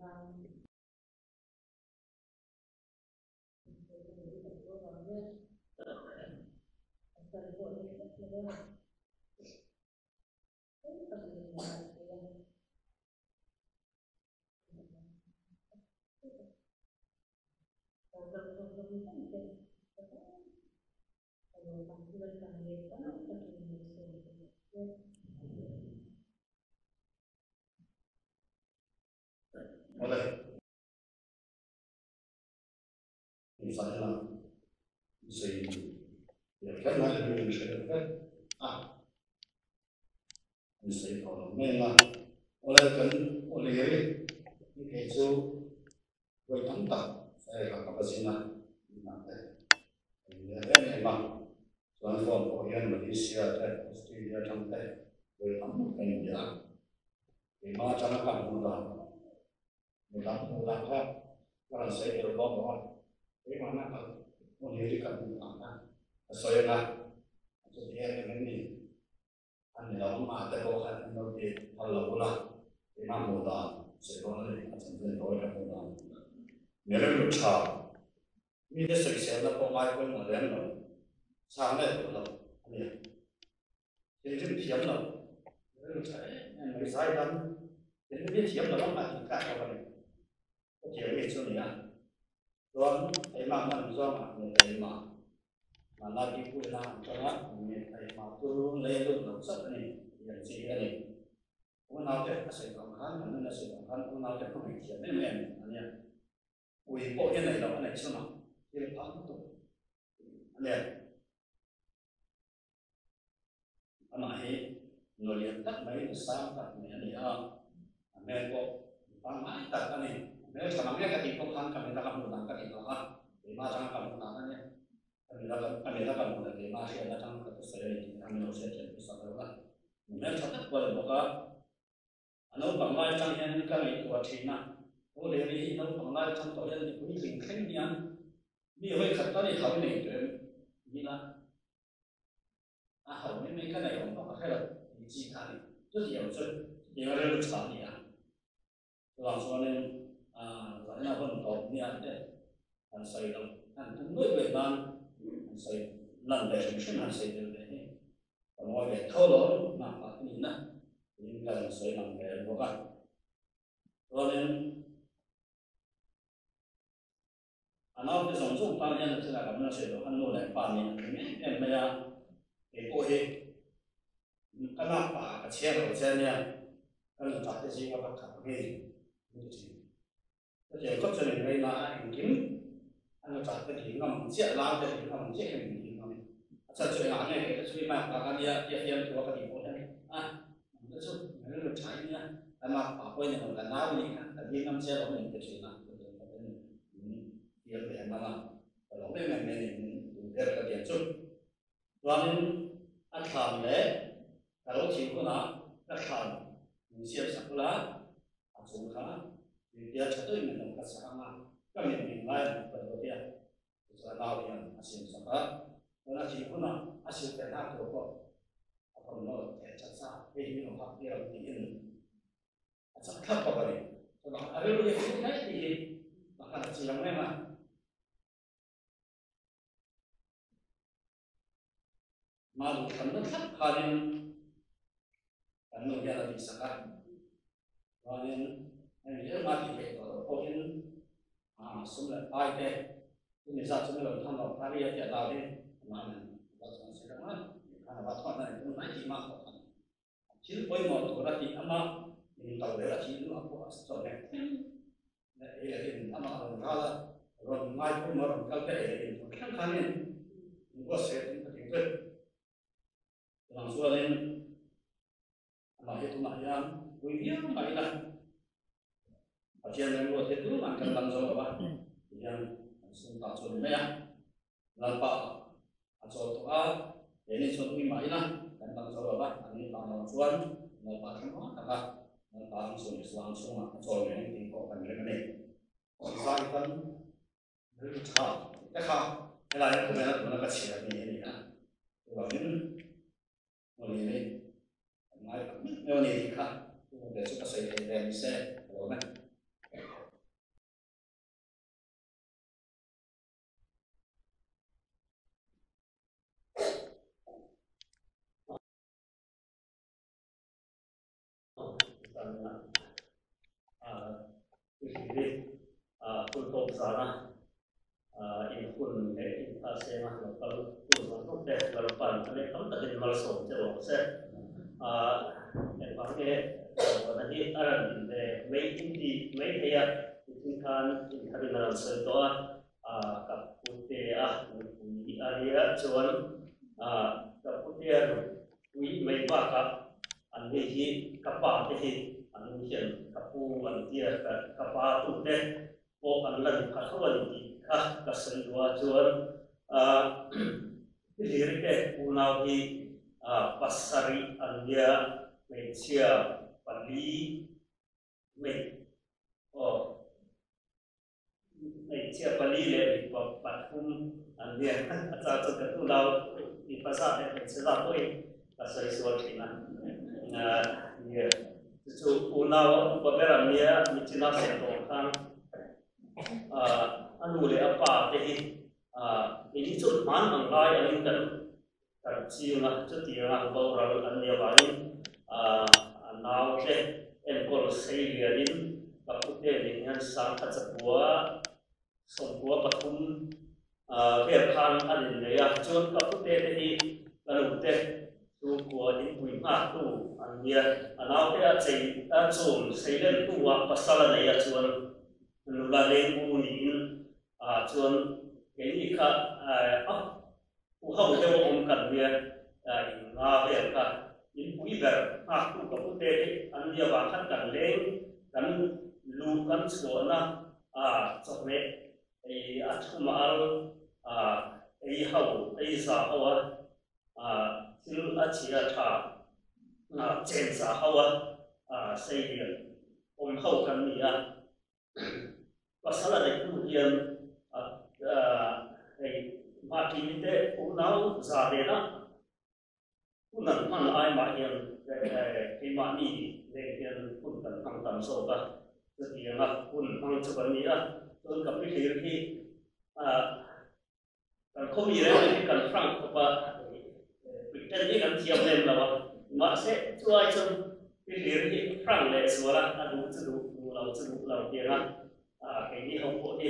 Awle. Insaina zei leh kher mai lovin min hre deuh vek a, an sawi tawh lo mai ang a. Awle kan awle hi kei chu vawi tam tak sawi ka va zin a, inah te ka in leh em em a, chuan phone pawh hian Malaysia te Australia atang te vawi tam tak ka inbia a, keimah atanga ka hmuh dan Midang hmuh dan kha ka rawn sawi tel bawk lo a, keimahna ka hmun hi ka hmuh dan kha ka sawi ang a, chuti em em em ni a ni lo ang mah te pawh khan an lo ti phal lo bul a, keimah hmuh dan sawi dawn a ni, a chanchin tawi ka hmuh dan. Mi rilru tha, mite sawiselna pawh ngai pawimawh lem lo, chhang let duh lo a ni. Thinrim thiam lo, rilru tha em em mai zai dam, thinrim hi thiam lo ang a tih tlak lo a ni. Ka thiam mi chu a ni a, chuan keimah hman zawngah mi taima, mahna bikpuina an tang a, mi taima tur lei lut lo chauh a ni tih ang chi hi a ni. Unaute a sawi vang khan, kan nun a sawi vang khan unaute hmangaih thiam em em a nia. Ui pawh hi a neih loh a neih chhunah thil phah lutuk a nia. Amah hi nu lian tak mai, nu sang tak mai a ni a, a hmel pawh nu pangngai tak a ni. A hmel tha mang e ka tih pawh khan ka mila ka hmuh dan ka tih tawh a, keimah atanga ka hmuh dan a nia. Ka mila ka mila ka hmuh leh keimah hriatna atang ka thusawi a ni tih kha min lo hriatthiam hmasa lo a. Nu hmel tha tak pawh a ni bawk a. A naupang lai atang hian ka ngaihtuah thin a, aw le ri hi naupang lai atang tawh hian mi puitling thleng hian mi hawi khat tal i hau nei tawh em nila a hau mai mai ka nei awm pawh ka hre lo tih chi kha a ni. Chutiang chu chutiang rilru tha a ni a. Chuvang chuanin zaina hun tawp nia te han sawi loh han tum luih luih nan han sawi lan ve hrim hrim han sawi tel ve hi ka ngawi ve tho lo nak pah te nihna tiin ka rawn sawi lang ve bawk a. Chuanin a naute zawng zawng tan hian a thil a kan la sawi loh khan nu leh pa nih an tum em em mai a, kei pawh hi ka nak pah ah ka chhiar lo che ania ka nuta te zinga pakhat ngei min ti thin. Chutiang khawp chuan in ngaina a engkim a nuta te dil ngam ang chiah, lau te dil ngam ang chiah hian min dil ngam. A chhan chu engah nge kei te chu i mark vang a nia tia hian thu a ka tih pawh hian a nang te chu min rilru tha i nia ka mark pah pawh i ni lo ka nau i nih kha ka dil ngam che alawm min ti thin a chutiang khawp in min fiam ve ngam a ka lawm em em mai a ni min duh ber ka tiang chu. Chuanin a thlan leh ka lo thih hunah ka thlan min siam sak ula a chung kha tuitia tha deuhin min lo ka sak ang a, ka mit min ngai ang ka lo ti a, tichuan a nau hian a siam sak a, chuan a thih hunah a sil fel hak tur pawh a thawmhnaw theh that sa hei hi min lo hak tir ang tiin a chak thlap bawk a ni. Chuan a rilru hi a hriat mai tih hi pakhat a chiang reng a. Mah duhthlanna thlap khanin kan nu hian a tihsak a, chuanin hemi engmah tih theih tawh loh pawhin sum leh pai te chumi zat chu mi rawn than loh kha ria tih a dau hi amah in a chuan a sawi reng a, khan a va thawt na ni tum mai tih mah pawh khan Thil pawimawh tur a tih amah in to leh a thih hnuah pawh a chawhmeh thleng leh ei leh in amah rawn ral a, rawn ngaipawh maw rawn kal te ei leh in tur thleng khanin in buatsaih a tum ka tih vek. Chuvang chuanin amah hi tunah hian pui viau mai ila Pathian remruat hi tumah kan dang zo lo a, tihian kan sum ta chu a ni mai a. Lalpa a chawl tawh a, keini chuan ui mah ila kan dang zo lo va, an ni tan lo chuan Lalpa thlamuang taka Lalpa ang chhung Isua ang chhungah a chawl ngei ang tih pawh kan ring a ni. Zai tan rilru tha tih te kha helai a khawvela tuna ka chhiar ni a ni a, chuvangin hmun hi kan ngai tak meuh meuh a ni tih kha chu ve chu ka sawi thei ve ni se ka lawm e. I hun tawp zana in hun leh in tha senga lo kal tu zawng zawng te Lalpan a leh tam takin malsawm che awm se. Engvang nge Lalpan hi a rawn din ve mai in ti mai thei a, nitin khan intharin a rawn sawi tawh a, ka putea nupui a nia chuan ka putea nupui mai bakah An ni hi ka pa te hi an nu hian ka pu an tia ka pa tu te pawh an la ni pha tho a ni tih kha ka sawi duh a chuan Hillary te unau hi pasarih an nia hmeichhia pali hmei aw Hmeichhia pali leh mipa pathum an nia. A chang chuan ka tunau mipa zat leh hmeichhe zat pawhin ka sawi sual thin a. Nia, chu chu unau a upa ber an nia, michina sawi tawh ang khan a nu leh a pa te hi keini chuan hman ang lai angin kan kan ching a, chutianga boral an nih avangin a naute enkawl sei lianin ka pute nen hian sangkhat chakua sawmkua pathum vel khan an innei a, chuan ka pute te hi ka nute chhungkua inpui nghaktu an nia, a naute a chei a chawm seilen hnuah pasal a nei a, chuan nula lengbu niin chuan keini kha a U ho deuh a awm kan nia in nga vel kha in pui ber nghak tu ka pute hi an nia vang khan kan leng kan lu kan chhuahna a chawhmeh ei a thum a al a ei ho ei za ho a thil a chhia tha chen za ho a sei lian awm ho kan ni a. Pasal a neih hnu hian hei Martin te unau za nena hun an hman ai mah hian keimahni nen hian hun kan hmang tam zawk a, chutianga hun hmang chu kan ni a, chuan ka pi hlir hi Kan khawmi reng reng hi kan hrang khawp a, pretend hi kan thiam lem lo a, mahse chu ai chuan i hlir hi hrang leh zual a, a duh chu duh, duh lo chu duh lo tiang a, keini ho pawh hi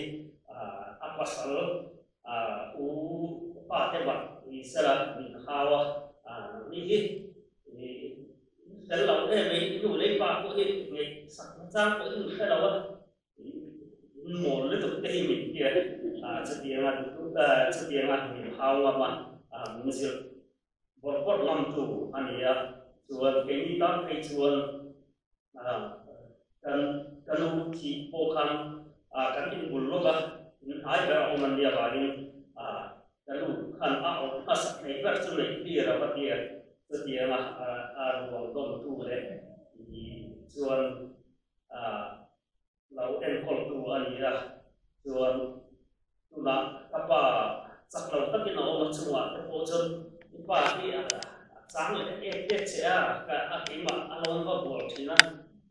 a pasal u pa te bak ni sela min hau a, nangni hi fel lo em mai, nu lei pa pawh hi ngeih sak na chang pawh hi hre lo a. Mawl lutuk te hi min tia chutianga chutianga min hau ngam a, min zirh bawrh bawrh ngam tu a ni a. Chuan keini tan phei chuan kan ka nu thih pawh khan kan inbul lawk a, in hnai ber a awm an nia vangin ka nu khan a awm hmasak thei ber chu neih tir a va tia. Chutianga a ruang dawmtu leh chuan lo enkawltu a ni a, chuan tunah ka pa chak lo takin a awm a chungah te pawh chuan i pa hi a chang leh ek ek che a, ka a keimah a lo va bual thin a,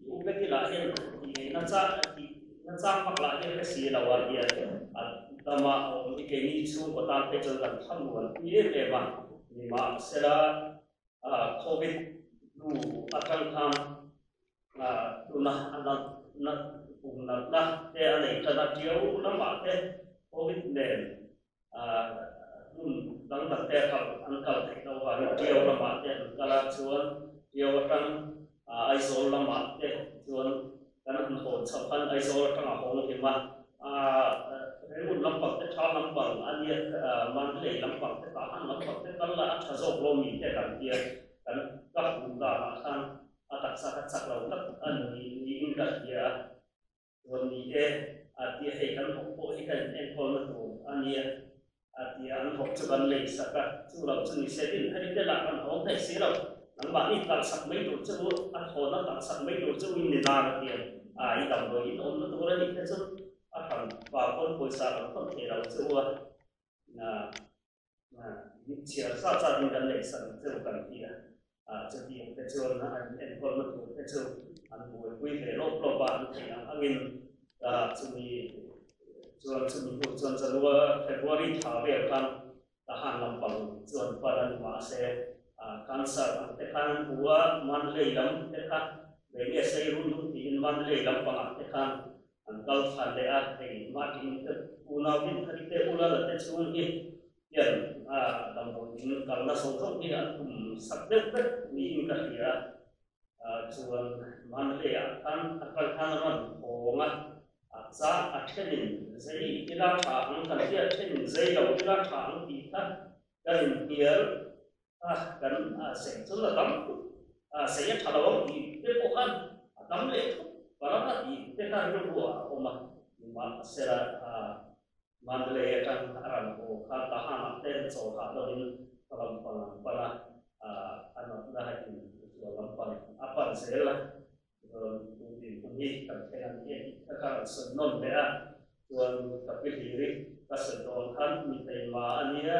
i u Betty lah hian tih na chang tih na chang vak lah hi a hre si lo a hian a dama a awm hi keini chhungkaw tan phei chuan kan thlamuan pui em em a, nimahsela Covid hnu atang khan Tuna a natna pum natna te a nei tan a, Tiau lamah te Covid nen hmun dang dang te kal an kal theih loh avangin Tiau lamah te an kal a, chuan Tiau atang Aizawl lamah te chuan kan han hawn chhoh khan Aizawl atang a hawng hlim a, Rengun lampang te tha lampang a nia Mandalay lampang te Tahan lampang te kal la a tha zawk lo mi te kan tia kan ka hmuh danah khan A taksa kha chak lo tak a ni niin ka hria a, chuan ni e, a tia hei kan hawk pawh hi ka in enkawlna tur a nia, a tia an hawk chu kan lei sak a, chu lo chu ni se din hei te lah kan hawng thei si lo, nangmahni talh sak mai tur che u, a thawn a talh sak mai tur che u in ni nan a tia, a i damdawi in awmna tur a nih te chu a hran pa pawn pawisa kan thawn thei lo che u a, Chhiar zat zat in kan neih sak ang cheu kan ti a, chutiang te chuan an enkawlna tur te chu an buaipui ve lawp lawp a, an theih ang angin chumi chuan chumi hnu chuan January February thla vel khan Tahan lampang chuan pan a ni mahse cancer ang te khan an hmu a, Mandalay lam te kha. Lei nge sei run dun tiin Mandalay lampangah te khan an kal thlan leh a, hei Martin te unau din thari te Ulala te chhung hi hian damdawi in kalna zawng zawng hi an tum sak deuh vek niin ka hria a, chuan Mandalay ah khan a kal khan a rawn hawng a, a chang a thenin zei ila tha ang kan tia thenin zei lo ila tha ang tih kha kan inhnial a kan sei chu la tam a sei a tha lo ang tih te pawh khan a tam leh thut parang a tih te kha rilru ah a awm a nimahsela Mandalay atang a ran haw kha Tahan-ah te chaw hah lovin ka lampang an pan a a natna in zual lampang a pan zel a chuan tu din hun hi kan thleng a ni e tih kha kha rawn sawi nawn leh a chuan ka pi hlir i ka sawi dawn khan mi teima a nia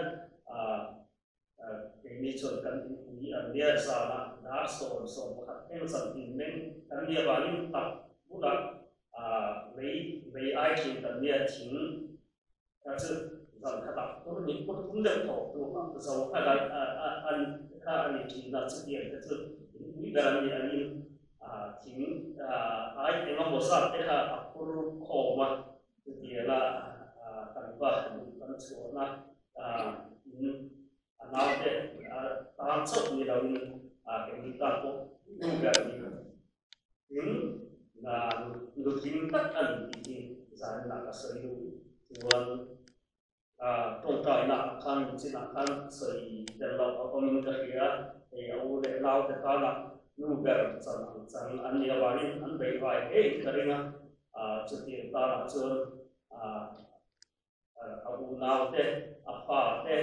Keini chuan kan inpui an nia zanah dar 11:15 eng zan tin meng kan nia vangin tak bulah lei lei ai thin kan nia thing kha chu zan khatah pur ni pur thum deuh thawk tu zo kha an kha a ni thin a chutiang te chu inpui ber an ni angin thing ai engemaw zat te kha a phur khawm a chutianga kan va duh kan chhuahna in a naute tan chauh ni loin keini tan pawh nu ber ni in nutling tak a ni tih hi zaninah ka sawi duh chuan tawngtaina ah khan chinah khan sawi tel loh a awmin ka hria hei a u leh naute tana nu ber chan ang chang an nih avangin an beihvai ngei ka ring a chutiang tanah chuan a unaute, a fate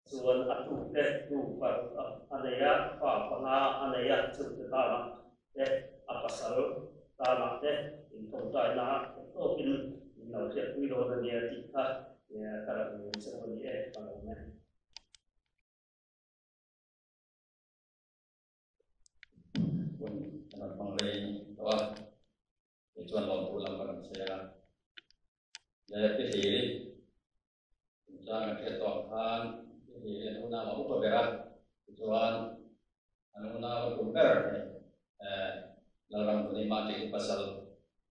chuan a tute tu paruk a nei a, fa panga a nei a, chute tanah te, a pasal tanah te intawngtaina theih tawkin min lo hriatpui dawn a nia tih kha ka rawn ngen cheu a ni e, ka lawm e. Hun kan rawn hmang rei tawh a. Kei chuan lawmthu lam ka rawn sawi a, le Pi Hliri chungchang kan hriat tawh ang khan Pi Hliri an unau a upa ber a, tichuan an unau a tum ber hei Lalram Vuni Mate hi pasal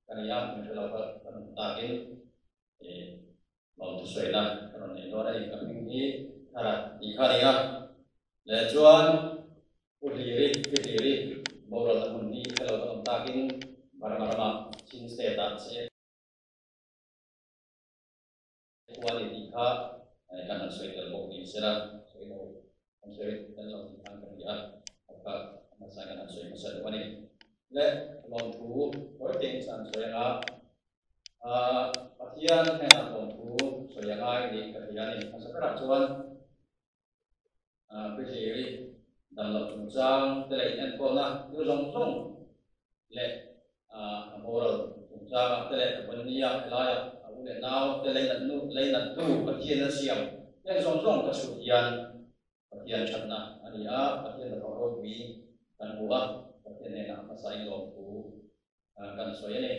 ka ni a, min hre lo kha ka rawn takin lawmthu sawina ka rawn nei dawn a ni, ka hming hi Thara tih kha a ni a, le chuan Pu Hliri, Pi Hliri, boral na hmun hi ka lo awm takin Burma ramah Chin State ah se khua ni tih kha kan han sawi tel bawk ni sela, sawi lo kan sawi tel lo tih khan ka hria a, kha hmasa kan han sawi hmasa duh a ni. Le lawmthu tawi tein chuan sawi anga Pathian hnenah lawmthu sawi a ngai ni ka hria a ni. Hmasa berah chuan Pi Hliri dan loh chungchang te leh inenkawlna thil zawng zawng leh a boral chungchangah te leh a bunnia helaiah a u leh nau te lei nat tu Pathian a siam heng zawng zawng ka chhut hian Pathian thatna a ni a, Pathian hnathawk ropui kan hmu a, Pathian hnenah hmasain lawmthu kan sawi a ni.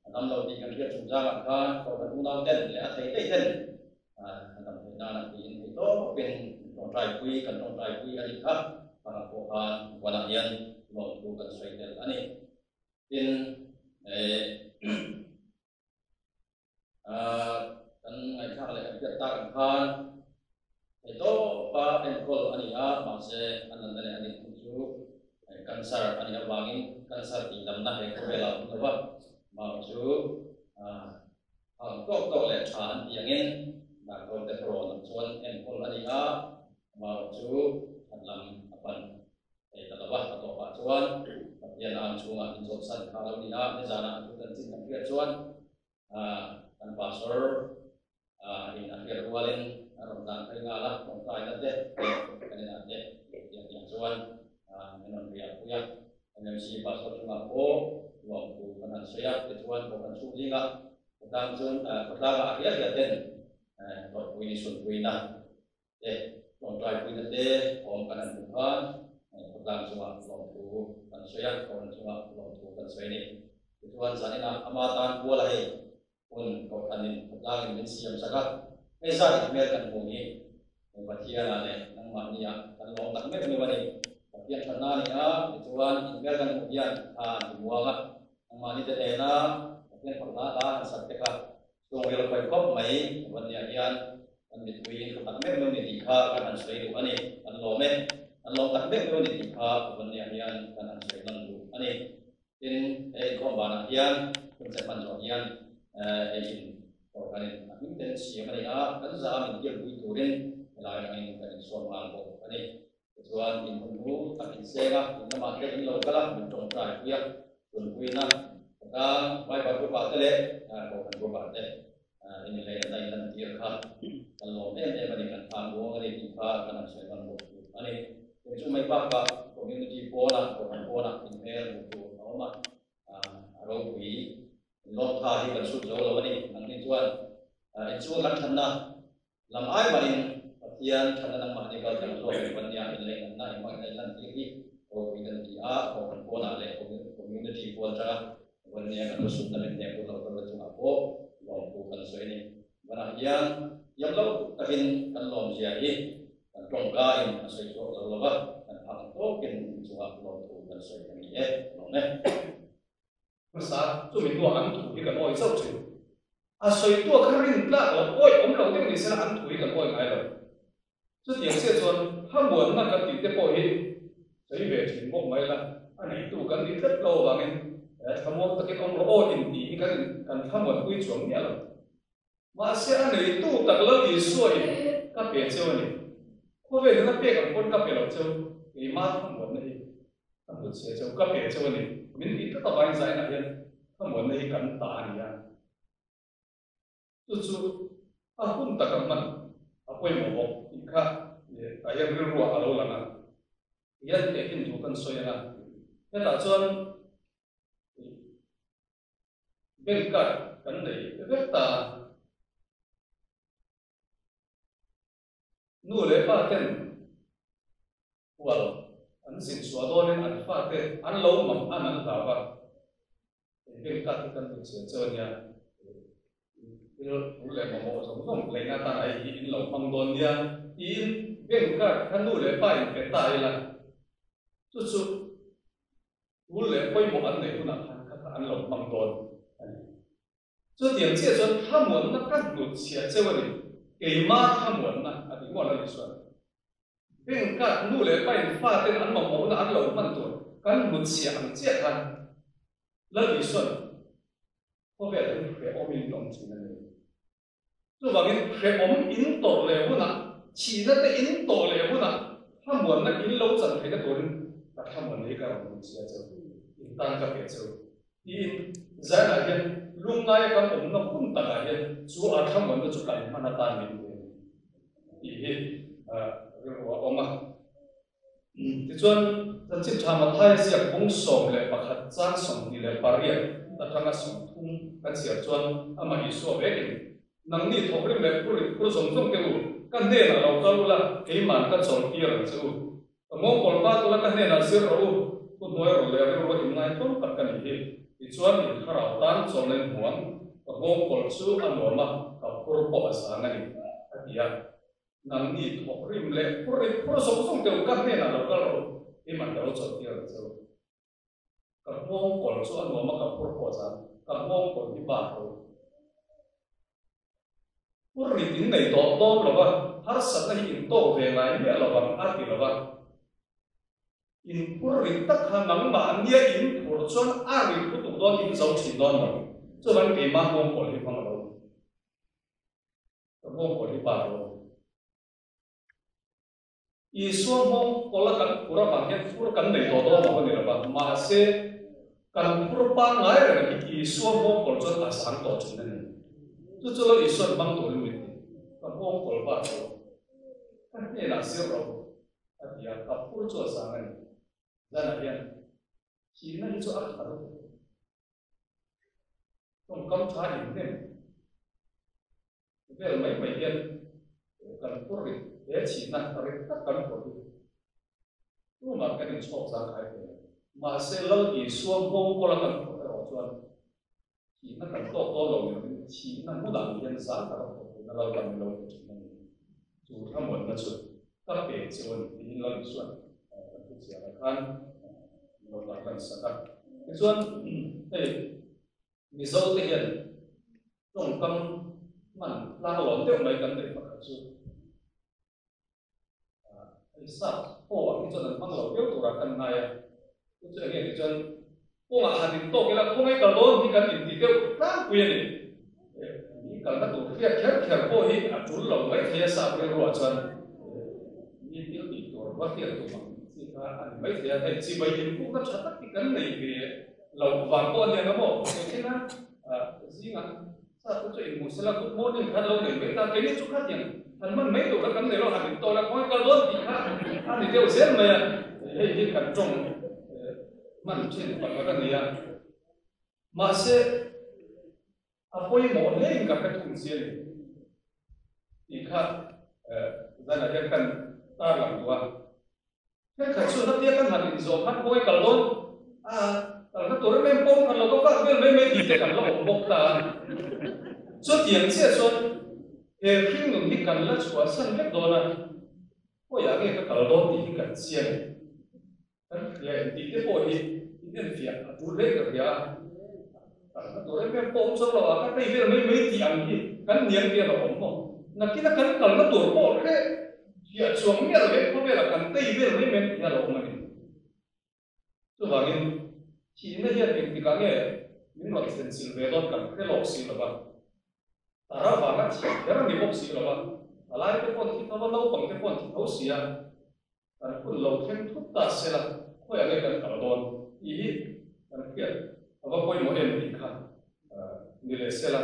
A dam lo tih kan hriat chungchangah khan Kohhran unau ten leh a thei thei ten a dam theih nana tiin thei tawpin tawngtaipui kan tawngtaipui a nih kha hmangah pawh khan huanah hian lawmthu kan sawi tel a ni. Tin, kan ngaihthlak leh kan hriat tak ang khan thei tawpa enkawl a ni a, mahse a natna leh a dinhmun chu cancer a nih avangin cancer tihdamna he khawvelah a awm lo va, mau chu hang tawk tawk leh tha an tih angin doctor te rawn ang chuan enkawl a ni a, mau chu that lam a pan thei ta lo va, a tawpah chuan Pathian ang chhungah min zawhsan kha lo ni a, nizanah thu chanchin kan hriat chuan kan pastor in a hriat rualin a rawn tlan phei nghal a, tawngtaina te kan inah te tiang tiang chuan min rawn riah pui a, MMC pastor chungah pawh lawmthu kan han sawi a, tichuan kohhran chhung zingah khawtlang chung khawtlangah a hriat hriat ten tawrhpui sunpuina te tawngtaipuina te awm kan han hmuh khan khawtlang chungah lawmthu kan sawi a, kohhran chungah lawmthu kan sawi a ni. Tichuan zaninah ama tan kuala hei hun kohhranin khawtlangin min siam sak a, hei zat in hmel kan hmuh hi Pathianah leh nangmahniah kan lawm tak meuh meuh a ni. Pathian thatna a ni a, tichuan in hmel kan hmuh hian thla an ti muang a, nangmahni te hnena Pathian fakna hla han sak te kha chhungril khawi khawp mai Vanniah hian kan mipui in tha tak meuh meuh ni tih kha kan han sawi duh a ni, kan lawm e, kan lawm tak meuh meuh ni tih kha Vanniah hian kan han sawi nawn duh a ni. Tin, he inkhawm banah hian hun che hman zawh hian hei in Kohhranin a hming ten siam a ni a, kan za min kilpui turin helai atangin kan insuam nghal bawk a ni. Tichuan, in hun hu tak inseng a, in lamah te in lo kal a, min tawngtai pui a, tunpuina khawtlang Bible group-ah te leh Kohhran group-ah te in inlei-na in lantir kha kan lawm em em a ni, kan thlan buang a ni tih kha kan han sawi nawn bawk tur a ni. Tin, chu mai bakah community pawnah, Kohhran pawnah inhmel hmuh tur a awm a, a ropui inlawmtha hi kan sut zo lo a ni. Nangni chuan inchhung kan thanna Lam ai mahin Pathian thatna nangmahni kal tlang zawk in van nia in lei nganna in hmangaihna in lantir hi ropui kan ti a, Kohhran pawnah leh Community pawn atanga van nia kan lusutna min hnek hun lo kal chungah pawh lawmthu kan sawi a ni. Vanah hian thiam lo takin kan lawmzia hi kan tawngka in a sawi chhuak zo lo va, kan phak tawkin chungah lawmthu kan sawi a ni e, lawm e. Hmasa chumi hnuah an thu hi kan awi chauh thin. A sawitua kha rin tlak loh awi awm lo deuh ni sela an thu hi kan awi ngai lo. Chutiang chiah chuan thlamuanna kan tih te pawh hi sawi ve thin bawk mai la, a neitu kan nih tlat lo avangin thlamuang takin awm rawh aw intih hi kan kan thlamuanpui chuang miah lo. Mahse a neitu tak Lal Isua in ka pe cheu a ni. Khawvel in a pek ang pawn ka pe lo cheu, keimah thlamuanna hi ka hmu chhe cheu, ka pe cheu a ni. Min tih tlat avangin zainah hian thlamuanna hi kan ta a ni a. Chu chu a hun taka hman a pawimawh bawk tih kha tah hian rilruah a lo lang a. Tihian tehkhin thu kan sawi ang a, hetah chuan Bank card kan nei vek ta a. Nu leh pa ten hual an zin chhuah dawnin an fate an lo mang an an hlau a. Hei bank card hi kan duh chian cheu a nia. Thil tul leh mamawh zawng zawng leina atan a hei hi in lo hmang dawn nia tiin bank card kha nu leh pa in pe ta ila chu chu Tul leh pawimawh an neih hunah khan kha kha an lo hmang dawn a ni. Chutiang chiah chuan thlamuanna ka hnut chhiah cheu a ni. Keimah thlamuanna a ti mual a nih chuan bank ah nu leh pa in faten an mamawhna an lo hman tur kan hnut chhiah ang chiah khan Lal Isuan khawvel hi hrehawmin awm thin a ni. Chuvangin hrehawm in tawrh leh hunah, thihna te in tawh leh hunah thlamuanna in lo chan theihna turin ka thlamuanna hi ka rawn hmu chhia cheu, in tan ka pe cheu tiin Zion-ah hian lungngaia kan awmna hun takah hian chu a thlamuanna chu kan hman atan min pe a ni tih hi rilru a awm a. Tichuan, Chanchin Tha Mathaia ziak bung 11 chang 28 atanga 30 ka chhiar chuan amah Isua vekin, Nangni thawkrim leh phur in phur zawng zawng te u, ka hnenah lo kal ula, keiman ka chawl tir ang che u. Ka mawngkawl bat ula ka hnenah zir rawh u, thu hnuai rawh leh rilru in ngai tawn tak ka nih hi. Tichuan, in thlarau tan chawlna in hmu ang, ka mawngkawl chu a nuam a, ka phur pawh a zang a ni, a ti a. Nangni thawk rim leh phur rim phur zawng zawng te u ka hnenah lo kal rawh u, keiman ka lo chawlh tir ang che u. Ka nghawng kawl chu a nuam a, ka phur pawh zan, ka nghawng kawl hi bak rawh u. Phur rit in nei tawh dawn lo va, harsatna hi in tawk ve ngai miah lo vang a ti lo va. In phur rit tak kha nangmah nia in phur chuan a rit lutuk dawn in zo thin dawn lo. Chuvan keimah nghawng kawl hi hmang lo. Ka nghawng kawl hi bar lo. Isua nghawng kawla kan phur avang hian phur kan nei tawh dawn lo a ni lo va, mahse kan phur pangngai reng hi Isua nghawng kawl chuan a sang tawh thin a ni. Chu chu lo Isua'n hmang turin min ti, Ka nghawng kawl bar lo. Ka hnenah zir ro a ti a, ka phur chu a sang a ni. Zanah hian thihna hi chu a tha lutuk. Tawngkam tha inhnem vel mai mai hian kan phur rit he chhihna rit tak kan phur hi tumah kan inchhawk zang khai thei lo. Mahse Lal Isua nghawng kawla kan phur erawh chuan thihna kan tawk dawn lo ni lovin thihna hmunah hian zang taka phur theihna Lal kan ni lo ti thin a ni. Chu thlamuanna chu ka pe cheu a ni tiin Lal Isua'n kan thu. Ziara khan min lo tarlan sak a. Tichuan hei Mizo te hian tawngkam hman tlang lawm deuh mai kan neih pakhat chu hei sap ho ah hi chuan an hmang lo viau turah kan ngai a. Chu chu enge tih chuan kawngah han intawk ila khawngaih kal dawn hi kan intih deuh tlangpui a ni. Mi kalna tur hriat kher kher pawh hi a tul lo mai thei a sap rilruah chuan mi thil tih tur va hriat tum ang chi kha a ni mai thei a. Hei chibai inpukna tha tak hi kan nei ve lo vang pawh a ni ang a maw? Engtin a zingah sap te chu inhmuh sela good morning khan lo nei mai ta keini chu khatiang han hman mai tur kha kan nei lo han intawh la khawngaih kal dawn tih kha a ni deuh zel mai a. Hei hi kan tawng hman thin pakhat a ni a. Mahse, a pawimawh hlein ka hre thung si a ni tih kha zanah hian kan tarlang duh a. Thenkhat chu hnatia kan han inzawm khan khawngaih kal dawn a, kalna tur em em pawm khan lo ka vak vel mai mai tih te kan la awm bawk ta a. Chutiang chiah chuan he hringnun hi kan la chhuahsan vek dawn a, khawiah nge ka kal dawn tih hi kan chiang. Kan hria em tih te pawh hi in enfiah a tul hle ka hria a, kalna tur em em pawh awm chuang lo a, ka tei vel mai mai tih ang hi kan niang hian a awm maw? Nakina kan kalna tur pawh hreh hriah chuang miah lo hian khawvelah kan tei vel mai mai tih hi a lo awm a ni. Chuvangin thihna hian engtikah nge min rawn thlenchilh ve dawn kan hre lawk si lo va, Tara vanga thih kher a ni bawk si lo va, palai te paw'n thi tho a, naupang te paw'n thi tho si a, Kan hun lo thleng thut ta se la, khawiah nge kan kal dawn tih hi kan hriat a va pawimawh em tih kha ni leh se la.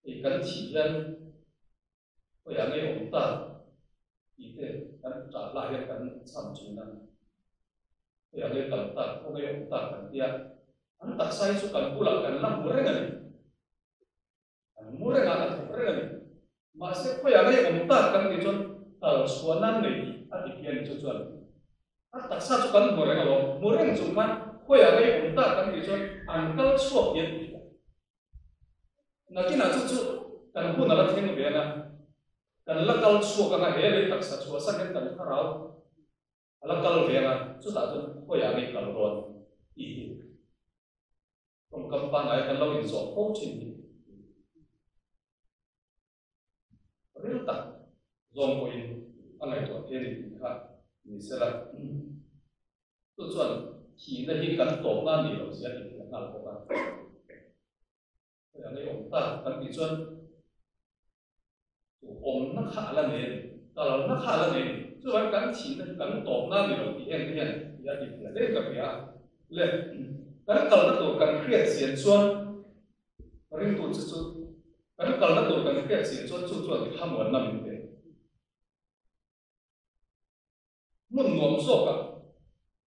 Hei kan thih hian khawiah nge awm ta tih te kan ṭah lah hian kan cham ṭhin a, khawiah nge kal ta, khawnge awm ta kan tia, an taksa hi chu kan bulah kan la hmu reng a ni. An mu reng a, a thawk reng a ni. Mahse, khawiah ngei awm tak kan tih chuan kal chhuah nan nei tih a ti khi a ni chu chuan a taksa chu kan hmu reng alawm. Hmu reng chung khan khawiah ngei awm tak kan tih chuan an kal chhuak hian ti a. Nakinah chu chu kan hun a la thleng ve ang a, kan la kal chhuak ang a, he lei taksa chhuahsan hian kan thlarau a la kal ve ang a, chutah chuan khawiah ngei kal dawn tih hi Tawngkam pangngai kan lo inzawh fo thin hi ril tak zawng pawhin a ngaihtuah thei a ni tih kha ni sela. Chu chuan thihna hi kan tawpna a nih loh zia a tihfiah nghal bawk a. Hei ang i awm ta kan tih chuan chu awmna kha a la nei a ni, kalna kha a la nei a ni. Chuvangin kan thihna hi kan tawpna a ni lo tih heng te hian ti a tihfiah hle ka hria a. Le, kan kalna tur kan hriat chian chuan ringtu chu chu kan kalna tur kan hriat chian chuan chu chuan thlamuanna min pe. Hmun nuam zawkah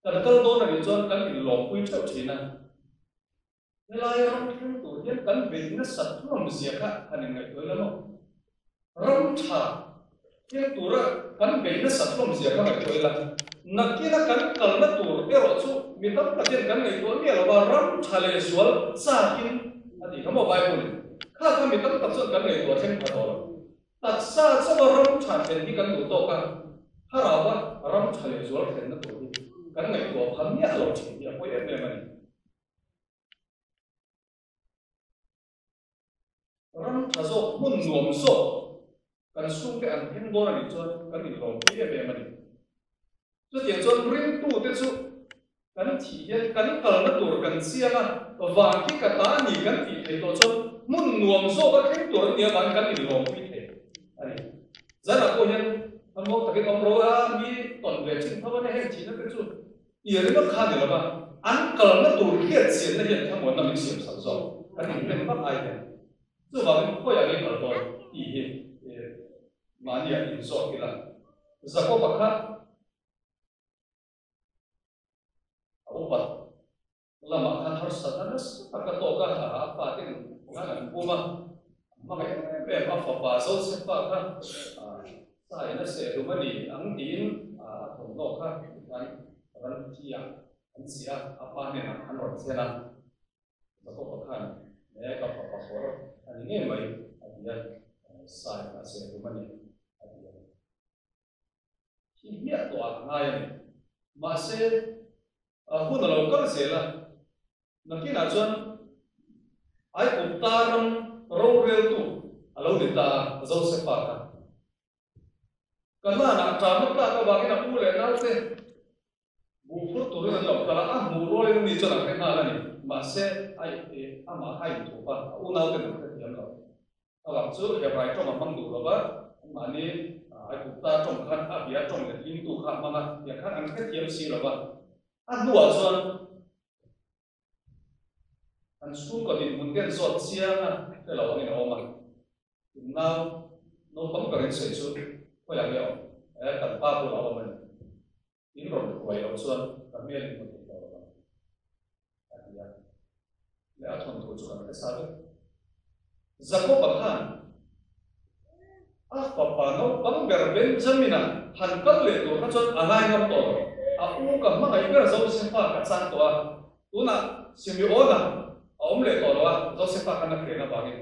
kan kal dawn a nih chuan kan inlawmpui theuh thin a. Helai ram thleng tur hian kan beih nasat hlawm zia kha han inngaihtuah ila maw? Ram tha thleng tura kan beih nasat hlawm zia kha ngaihtuah ila, nakina kan kalna tur erawh chu mi tam tak hian kan ngaihtuah miah lo va, ram tha leh zual chakin a tih kha maw Bible in? Kha kha mi tam tak chuan kan ngaihtuah thleng pha tawh lo. Taksa chawa ram tha thlen hi kan duh tawk a, thlarau a ram tha leh zual thlenna tur hi kan ngaihtuah pha miah lo thin hi a pawi em em a ni. Ram tha zawk, hmun nuam zawk kan chhungte an thleng dawn a nih chuan kan inlawmpui em em a ni. Chutiang chuan ringtute chu kan thih hian kan kalna tur kan chiang a, vang khi ka ta a ni kan tih theih tawh chuan hmun nuam zawk a thleng tur an nih avangin kan inlawmpui thei a ni. Zanah pawh hian thamawk takin awm ro a, mi tawn ve chin tho a nia heng thihna te chu I ringawt kha ni lova, an kalna tur hriat chianna hian thlamuanna min siam sak zawk. Kan inhnem vak ai hian. Chuvangin khawiah nge kal dawn tih hi mahniah inzawk ila. Jakob-a kha a upat lamah khan harsatna nasa tak a tawk a, a pa ten khan an pum a, a hmangaih em em a fapa Josefa kha Sa in a seh hlum a ni ang tiin a thawmhnaw kha tikhan ran thi ah an chih a, a pa hnenah an rawn thlen a. Jakob-a khan, E, ka fapa kawr a ni ngei mai, a ti a, sa in a seh hlum a ni, a ti a. Thi hmiah tawh ah ka ngai a ni. Mahse, hun a lo kal zel a, nakinah chuan Aigupta ram roreltu a lo ni ta a, Josefa kha. Kanaan-ah ṭam a tlak avangin a u leh naute buh phur turin an lo kal a, a hmuh rualin mi chuan a hre nghal a ni. Mahse, amah kha a inthup a, a unauten an hrethiam lo. Avang chu Hebrai ṭawng a hmang duh lo va, anmahni Aigupta ṭawng khan a bia ṭawng leh lingtu kha a hmang a, tiang khan an hrethiam si lo va. A hnuah chuan an chhungkaw dinhmun te an zawt chiang a, hre lo angin a awm a. In nau naupang ber in sawi chu khawiah nge a awm? Eh, kan pa bulah a awm a ni. In rawn hruai loh chuan ka hmel in hmu thei tawh lo ang, a ti a. Leh a thawnthu chu kan hre sa vek. Jakob-a khan a fapa naupang ber Benjamin-a han kal leh tur kha chuan a ngai ngam tawh lo. A u ka hmangaih ber Josefa ka chang tawh a, tunah Simeon-a a awm leh tawh lo a, Josefa khan a hren avangin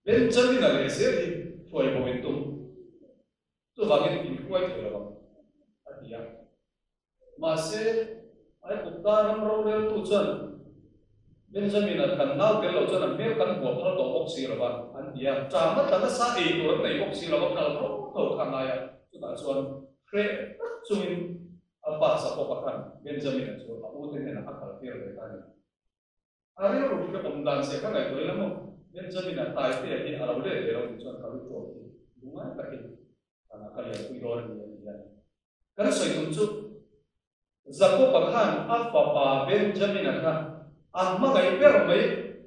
Benjamin-a leh zel hi hruai bo in tum. Chuvangin in hruai thei lo ang, a ti a. Mahse, Aigupta ram roreltu chuan Benjamin-a kan nau tel lo chuan a hmel kan hmuah phal tawh bawk si lo va, an ti a. Ṭama tla nasa ei tur an nei bawk si lo va, kal ro tho kha a ngai a. Chutah chuan hreh tak chungin a pa Jakob-a khan Benjamin-a chu a ute hnenah a kaltir ve ta a ni. A rilru hrehawm dan zia ka ngaihtuah ila maw? Benjamin-a Taitea hi a lo let ve lo tih chuan ka ru ṭawk hi lungngai takin a ka lianpui dawn a ni a ti a. Kan sawi tum chu Jakob-a khan a fapa Benjamin-a kha a hmangaih ber mai,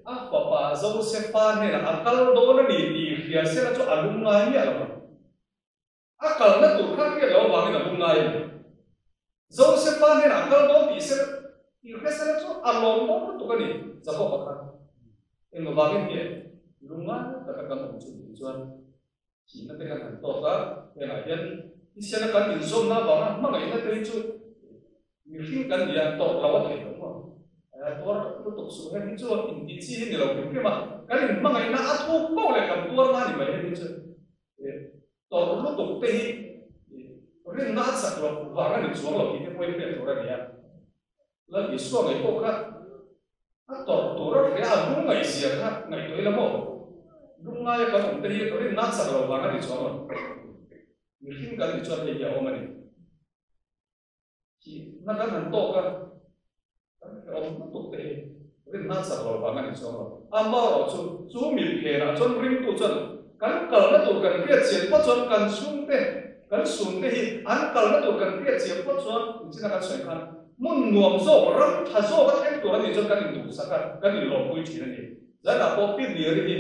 a fapa Josefa hnenah a kal dawn a ni tih hria sela chu a lungngai miah lo ang. A kalna tur kha hriat loh avangin a lungngai a ni. Josefa hnenah a kal dawn tih sel tih hre sela chu a lawm dawn lutuk a ni, Jakob-a kha. Eng avangin nge lungngai taka kan awm chu tih chuan thihna te kan han tawk a, hengah hian thisen a kan inzawmna avanga hmangaihna te hi chu mihring kan ni a, tawrh lo a theih loh maw? Tuar lutuk suh heng hi chu intih chi hi ni lo hrim hrim a, kan inhmangaihna a thuk poh leh kan tuar na a ni mai heng hi chu. Tawrh lutuk te hi rinna a chak loh vang a ni chuang lo tih te pawhin hriat tur a ni a. Lal Isua ngei pawh kha a tawrh tur a hria a, lungngaihzia kha ngaihtuah ila maw? Lungngaia kan awm te hi rinna a chak loh vang a ni chuang lo. Mihring kan nih chuan hei hi a awm a ni. Thihna kan han tawk a, kan hrehawm lutuk te hi rinna chak lo vang a ni chuang lo. Amaherawh chu, chu mi phenah chuan ringtu chuan kan kalna tur kan hriat chian phawt chuan kan chhungte, kan sunte hi an kalna tur kan hriat chian phawt chuan inchina kan sawi khan hmun nuam zawk, ram tha zawk a thleng tur a nih chuan kan induhsak a, kan inlawmpui thin a ni. Zanah pawh Pi Mary hi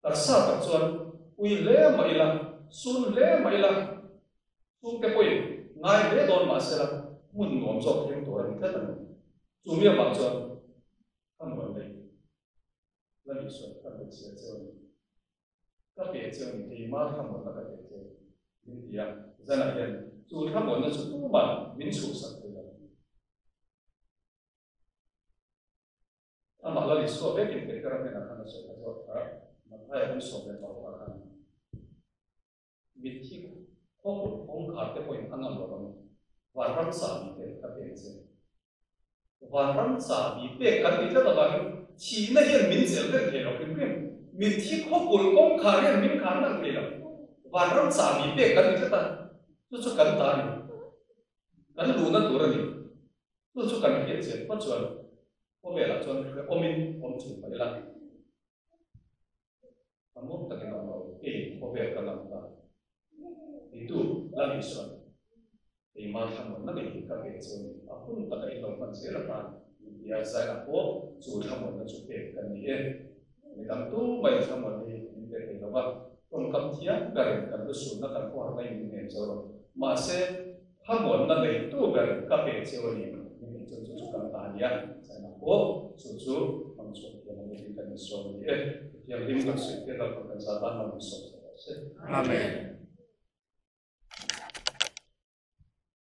Taksa tak chuan ui hle mah ila, sun hle mah ila, chhungte pawhin ngai hle dawn mah sela hmun nuam zawk thleng tur a ni tlat a ni. Chu mi avang chuan ka nuam nei la nih suan ka pe chhia cheu a ni. Ka pe cheu a ni, keimah thlamuanna ka pe cheu min ti a, zanah hian chu thlamuanna chu tumah min chhuhsak thei lo. Amah Lal Isua vekin Petera hnenah khan a sawi kha zawt kha Mathaia hun 16 khan mitthi khaw kut kawngkhar te pawhin a ngam lo ang. Vanram chahbi te ka pek che. Vanram chahbi pek kan tih tlat avangin thihna hian min chelh reng thei lo hrim hrim. Mitthi khaw kul kawngkhar hian min khar nang thei lo. Vanram chahbi pek kan ti tlat a, chu chu kan ta a ni. Kan luhna tur a ni. Chu chu kan hriat chian phawt chuan khawvelah chuan hrehawmin awm thin mah ila, ka mawm takin awm lo, kei khawvel ka ngam ta titu Lal Isuan keimah thlamuanna ngei hi ka pe chu a ni. A hun taka in lo hman zel atan min ti a, Zaina pawh chu thlamuanna chu pek kan ni e. Mi dang tu mai thlamuanna hi min pe thei lo va, tawngkam thiam berin kan lusunna kan khuaharna in min hnem zo lo. Mahse, Thlamuanna neitu ber ka pe cheu a ni min tih chuan chu chu kan ta a nia, China pawh chu chu hmang chhuak thiam ang in kan insawm a ni e. Thianghlim kan suih te Lalpan kan za tan lo insawm sak rawh se. Amen.